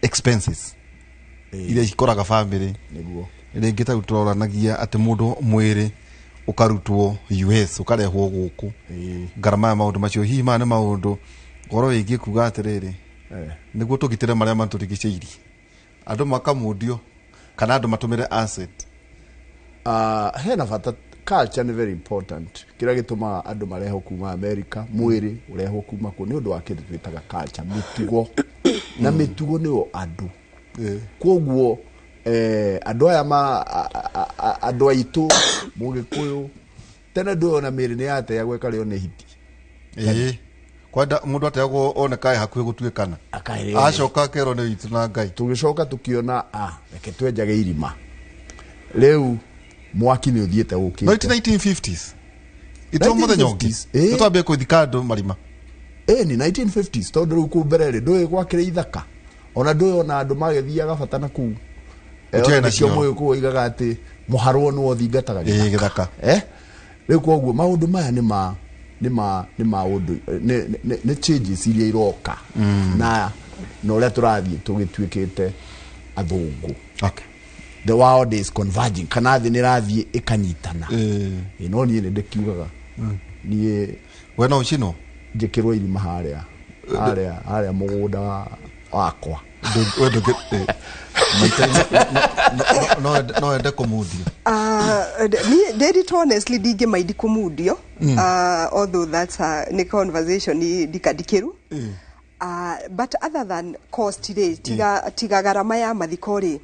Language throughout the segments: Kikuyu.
Expenses iria ikoraga family. Rĩngĩ ta rĩu tũroranagia atĩ mũndũ mwĩrĩ ũkarutwo US ũkarehwo gũkũ, ngarama ya maũndũ macio, hihi maya nĩ maũndũ ũhoro wĩgiĩ kuga atĩrĩrĩ, nĩguo tũgitĩre marĩa matũrigicĩirie, andũ makamundio kana andũ matũmĩre acid? Hena bata. Culture nĩ very important. Kĩrĩa gĩtũmaga andũ marehwo kuma America, mwĩrĩ ũrehwo kuma kũ, nĩ ũndũ wa kĩndũ twĩtaga culture, mĩtugo, na mĩtugo nĩyo andũ. Koguo andũ aya ma andũ aitũ Mũgĩkũyũ tene, ndũyona mĩrĩ nĩ yateagwo ĩkarĩo nĩ hiti. Ĩĩ, kwenda mũndũ ateagwo onekae hakuhĩ gũtuĩkana. Akarĩo nĩ Acoka akerwo nĩ witũ na Ngai. Tũgĩcoka tũkĩona, reke twenjage irima. Rĩu mwaki nĩ ũthiĩte No ũkĩte. iti 1950s ito mũthenya ũngĩ 1950s, ĩĩ. Nĩtwambie kũthika andũ marima. Ĩni 1950s, tondũ rĩu kũu mbere rĩ, ndũĩ gwakĩrĩ ithaka, ona ndũĩ ona andũ magĩthiaga bata na kũu. Gũtiarĩ ona na nĩkĩo cioro. Mũgĩkũyũ oigaga atĩ mũharwo nĩwe ũthingataga Gĩthaka. Rĩu koguo maũndũ maya nĩ ma ũndũ nĩ changes iria iroka na ũrĩa tũrathiĩ tũgĩtuĩkĩte athũngũ. The world is converging, kana thĩ nĩ ĩrathiĩ ĩkanyitana. No niĩ nĩ ndĩkiugaga niĩ We no ũcinwo. Njĩkĩrwo irima harĩa mũgũnda wakwa. We ndũngĩ maita no wende kũmundio? Niĩ Ndĩritũ, honestly, ndingĩmaindi kũmundio, although that's nĩ conversation ndikandikĩru. But other than cost rĩ, tiga garama ya mathiko rĩ,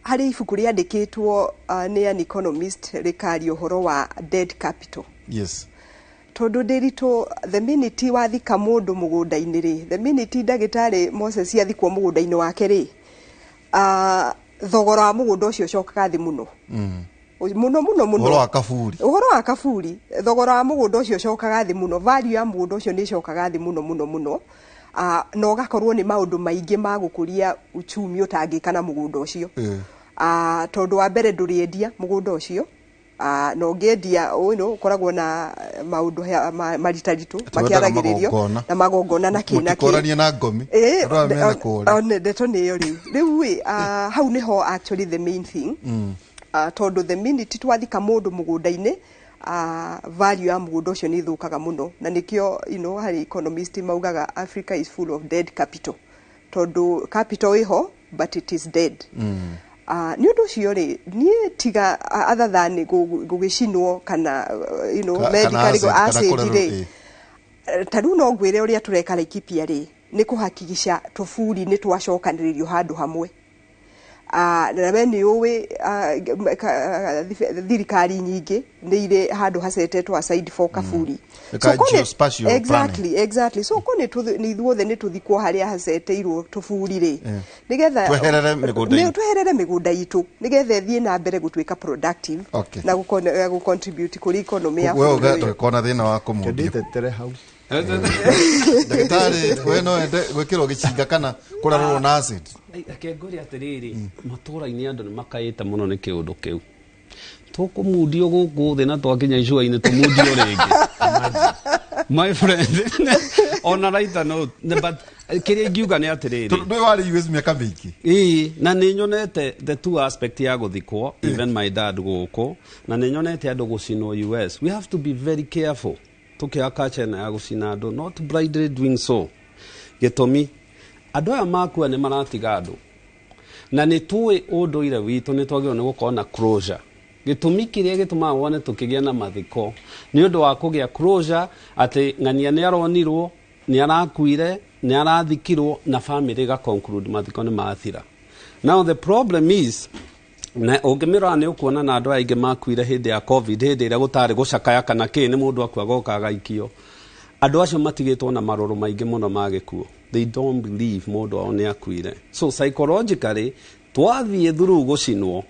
harĩ ibuku rĩandĩkĩtwo nĩ an economist rĩkaria ũhoro wa dead capital. Tondũ Ndĩritũ, the minute wathika mũndũ mũgũnda-inĩ rĩ, the minute ndagĩtarĩ Moses athikwo mũgũnda-inĩ wake rĩ, thogora wa mũgũnda ũcio ũcokaga thĩ mũno mũno mũno mũno. Ũhoro wa kaburi. Ũhoro wa kaburi, thogora wa mũgũnda ũcio ũcokaga thĩ mũno, value ya mũgũnda ũcio nĩ ĩcokaga thĩ mũno mũno mũno, na ũgakorwo nĩ maũndũ maingĩ ma gũkũria uchumi ũtangĩka na mũgũnda ũcio. Tondũ wa mbere, ndũrĩendia mũgũnda ũcio, na ũngĩendia ũkoragwo na maũndũ maritaritũ Atĩ wendaga makĩaragĩrĩrio magongona. Na magongona na kĩ na kĩ. Mũtikũranie na ngomi. Andũ aya mena kũrĩa. One, ndeto nĩ ĩyo. Rĩu ĩ, hau nĩho actually the main thing, tondũ the minute twathika mũndũ mũgũnda-inĩ, value ya mũgũnda ũcio nĩ ĩthũkaga mũno, na nĩkĩo harĩ economist maugaga Africa is full of dead capital, tondũ capital ĩho but it is dead. Nĩ ũndũ ũcio rĩ, niĩ tiga other than gũgĩcinwo kana Kana medical acid, kana acid kũrerwo, rĩ, ta rĩu no ngwĩre ũrĩa tũreka Laikipia rĩ, nĩ kũhakikica tũburi nĩ twacokanĩrĩrio handũ hamwe. Na we nĩ ũĩ, thirikari nyingĩ nĩ irĩ handũ hacetetwo aside for kaburi. Ĩka So geospatial Exactly. So ko nĩ ithuothe nĩ tũthikwo harĩa haceteirwo tũburi rĩ, nĩgetha Tweherere mĩgũnda-inĩ. Tweherere mĩgũnda itũ nĩgetha ĩthiĩ na mbere gũtuĩka productive na gũcontribute kũrĩ economy ya We bũrũri uga ũyũ. ndũgĩkorwo na thĩna wa kũmundio. Ndĩtetere hau. Ndagĩtarĩ, we no wende gwĩkĩrwo gĩcinga kana kũrarũrwo na acid? Reke ngwĩre atĩrĩrĩ, matũũra-inĩ andũ nĩ makaĩte mũno nĩ kĩũndũ kĩu. Tũkũmundio gũkũ thĩ na twakinya icua-inĩ tũmundio rĩngĩ. Imagine. My friend, ona raita no, but kĩrĩa ingiuga nĩ atĩrĩrĩ, Tondũ ndũĩ warĩ US mĩaka mĩingĩ. Ĩĩ, na nĩ nyonete the two aspect ya gũthikwo, even my dad gũkũ, na nĩ nyonete andũ gũcinwo US. We have to be very careful tũkĩoya culture ĩno ya gũcina andũ, not blindly doing so. Gĩtũmi, andũ aya makua nĩ maratiga andũ, na nĩ tũĩ ũndũire witũ nĩ twagĩrĩirwo nĩ gũkorwo na closure. Gĩtũmi kĩrĩa gĩtũmaga wone tũkĩgĩa na mathiko nĩ ũndũ wa kũgĩa closure, atĩ ng'ania nĩ aronirwo, nĩ arakuire, nĩ arathikirwo, na family ĩga conclude mathiko nĩ mathira. Now the problem is, na ũngĩmĩrora nĩ ũkuona na andũ aingĩ makuire hĩndĩ ya COVID, hĩndĩ ĩrĩa gũtarĩ gũcakaya kana kĩ, nĩ mũndũ akua goka agaikio. Andũ acio matigĩtwo na marũrũ maingĩ mũno ma gĩkuũ. They don't believe mũndũ wao nĩ akuire. So psychologically, twathiĩ through gũcinwo,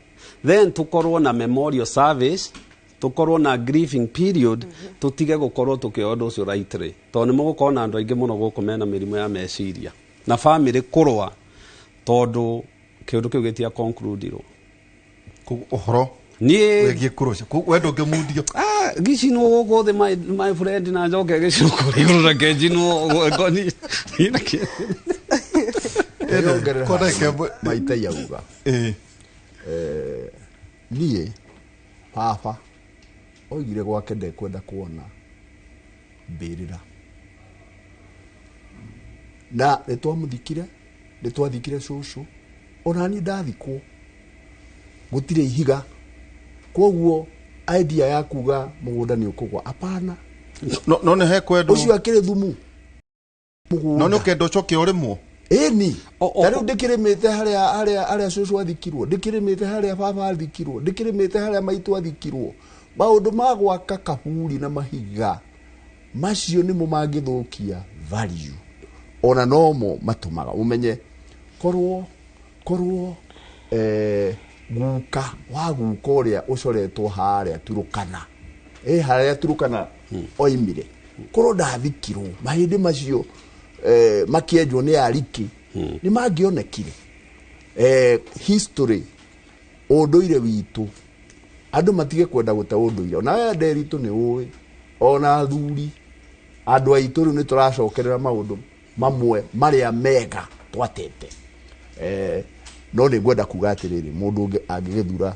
then tũkorwo na memorial service, tũkorwo na grieving period, tũtige gũkorwo tũkĩoya ũndũ ũcio lightly, tondũ nĩ mũgũkorwo na andũ aingĩ mũno gũkũ mena mĩrimũ ya meciria na family kũrũa, tondũ kĩũndũ kĩu gĩtia concludirwo. Ũhoro Niĩ wĩgiĩ kũrũca, we ndũngĩmundio? Ah, gĩcinwo gũkũ thĩ, my friend, na njoke gĩcinwo kũrĩa igũrũ, reke njinwo ngoni. Ndĩrongerera Kwa ndagĩka harĩa ĩmwe. Maitai auga. Niĩ baba oigire gwake ndekwenda kuona mbĩrĩra, na nĩ twamũthikire, nĩ twathikire cũcũ, ona niĩ ndathikwo gũtirĩ ihiga. Koguo idea ya kuga mũgũnda nĩ ũkũgwa, apana. No nĩ hekwendwo. Ũcio akĩrĩ thumu mũgũnda. No nĩ ũkenda ũcoke ũrĩmwo. Ĩni. Ta rĩu ndĩkĩrĩmĩte harĩa cũcũ athikirwo, ndĩkĩrĩmĩte harĩa baba athikirwo, ndĩkĩrĩmĩte harĩa maitũ athikirwo. Maũndũ ma gwaka kaburi na mahiga macio nĩmo mangĩthũkia value, ona nomo matũmaga ũmenye korwo guka wa guka ũrĩa ũcoretwo harĩa Turukana, harĩa Turukana oimire, korwo ndathikirwo, mahĩndĩ macio makĩenjwo nĩ ariki nĩ mangĩonekire. History, ũndũire witũ, andũ matige kwenda gũte ũndũire. Ona we Nderitũ nĩ ũĩ, ona athuri andũ aitũ rĩu nĩ tũracokerera maũndũ mamwe marĩa mega twatete. No nĩ ngwenda kuga atĩrĩrĩ, mũndũ ũngĩ angĩgĩthura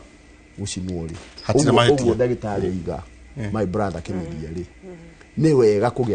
gũcinwo rĩ, Hatirĩ ũguo mahĩtia. ũguo ndagĩtarĩ oiga, my brother Kĩnuthia rĩ, nĩ wega kũgĩa